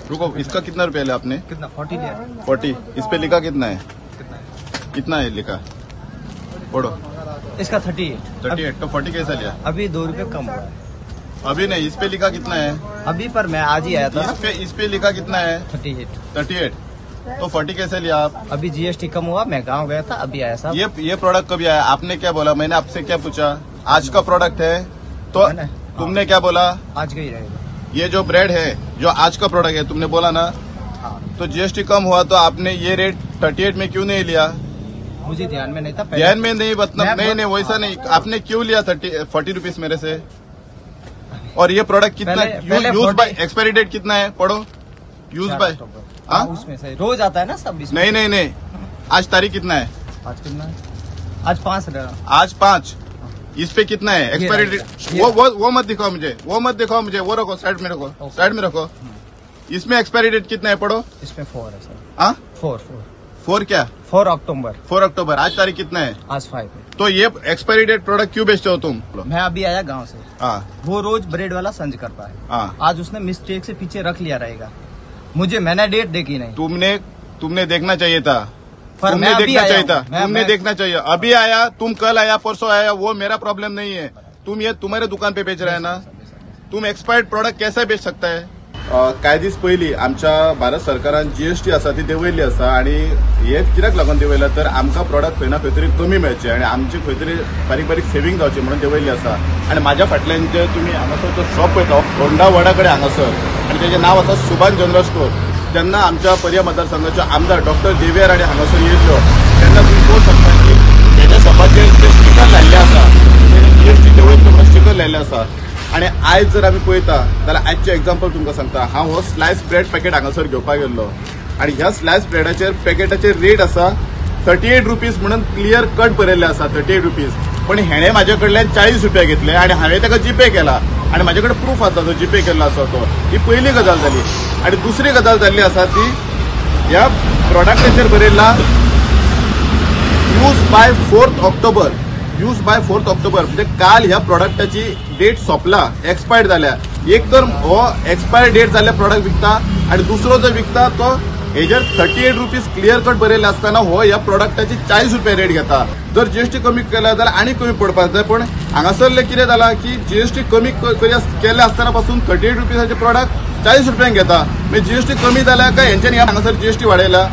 रुको, इसका कितना रुपया लिया आपने? कितना? 40 लिया। 40। इस पे लिखा कितना है? कितना है लिखा? पढ़ो। इसका 38। 38, तो 40 कैसा लिया? अभी 2 रुपये कम हुआ है। अभी नहीं, इस पे लिखा कितना है? अभी पर मैं आज ही आया था। इस पे लिखा कितना है? 38। 38, तो 40 कैसे लिया आप? अभी जीएसटी कम हुआ, मैं गांव गया था, अभी आया साहब। ये प्रोडक्ट कभी आया? आपने क्या बोला? मैंने आपसे क्या पूछा? आज का प्रोडक्ट है, तो तुमने क्या बोला? आज का ही रहेगा। ये जो ब्रेड है, जो आज का प्रोडक्ट है, तुमने बोला ना। तो जीएसटी कम हुआ तो आपने ये रेट 38 में क्यों नहीं लिया? मुझे ध्यान में नहीं था। ध्यान में नहीं, मतलब नहीं, वैसा नहीं। आपने क्यों लिया 40 रुपीज मेरे से? और ये प्रोडक्ट कितना यूज बाय एक्सपायरी डेट कितना है? पढ़ो। यूज बाय उसमें से रोज आता है ना सब। नहीं नहीं नहीं, आज तारीख कितना है? आज कितना है? आज 5। आज 5। इस पे कितना है एक्सपायरी डेट? वो मत दिखाओ मुझे, वो मत दिखाओ मुझे, वो रखो साइड में, रखो साइड में रखो। इसमें एक्सपायरी डेट कितना है पढ़ो। इसमें 4 है सर। हाँ, 4 क्या? 4 अक्टूबर। 4 अक्टूबर। आज तारीख कितना है? आज 5 है। तो ये एक्सपायरी डेट प्रोडक्ट क्यों बेचते हो तुम? मैं अभी आया गांव से। हाँ। वो रोज ब्रेड वाला संज करता है। हाँ। आज उसने मिस्टेक से पीछे रख लिया रहेगा। मुझे मैंने डेट देखी नहीं। तुमने देखना चाहिए था। तुमने देखना चाहिए था, तुमने देखना चाहिए। अभी आया तुम, कल आया, परसों आया, वो मेरा प्रॉब्लम नहीं है। तुम ये तुम्हारे दुकान पे बेच रहे है ना, तुम एक्सपायर्ड प्रोडक्ट कैसे बेच सकता है? कांय दीस पयलीं आमच्या भारत सरकारान जीएसटी आसा ती देंवयल्ली आसा आनी हे कित्याक लागून देंवयला तर आमकां प्रोडक्ट खंय ना खंय तरी कमी मेळचे आनी आमची खंय तरी बारीक बारीक सेवींग जावची म्हणून देंवयल्ली आसा. आनी म्हाज्या फाटल्यान जे तुमी हांगासर जो शॉप पळयता होंडा वडा कडेन हांगासर, आनी तेजें नांव आसा सुभान जनरल स्टोर. जेन्ना आमच्या पर्या मतदारसंघाच्यो आमदार डॉक्टर देविया राणे हांगासर येयल्ल्यो तेन्ना तुमी पळोवंक शकता की हेज्या शॉपाचेर जे स्टिकर लायिल्लें आसा, जीएसटी देंवयतलो म्हणून स्टिकर लायिल्लें आसा. आनी आयज जर आमी पळयता जाल्यार आयचें एग्जाम्पल तुमकां सांगता. हांव हो स्लायस ब्रेड पॅकेट हांगासर घेवपाक गेल्लो आनी ह्या स्लायस ब्रेडाचेर पॅकेटाचेर रेट आसा 38 रुपीज म्हणून क्लियर कट बरयल्लें आसा 38 रुपीज. पण हेणें म्हाजे कडल्यान 40 रुपया घेतले आनी हांवें ताका जीपे केला आनी म्हाजे कडेन प्रूफ आसा तो जीपे केल्लो आसा तो. ही पयली गजाल जाली. आनी दुसरी गजाल जाल्ली आसा ती ह्या प्रोडक्टाचेर बरयल्ला use by 4 October. Use by 4 October म्हणजे काल ह्या प्रोडक्टाची डेट सोंपला, एक्सपायर्ड जाल्या. एक तर हो एक्सपायर डेट जाल्ले प्रोडक्ट विकता आनी दुसरो जो विकता तो हेजेर 38 रुपीज क्लियर कट बरयल्ले आसतना हो ह्या प्रोडक्टाची 40 रुपया रेट घेता. जर जीएसटी कमी केल्या जाल्यार आनी कमी पडपाक जाय, पण हांगासरले कितें जाला की जीएसटी कमी केल्ले आसतना पासून 38 रुपीजाचे प्रोडक्ट 40 रुपयांक घेता. मागीर जीएसटी कमी जाल्या काय हेंच्यानी हांगासर जीएसटी वाडयला?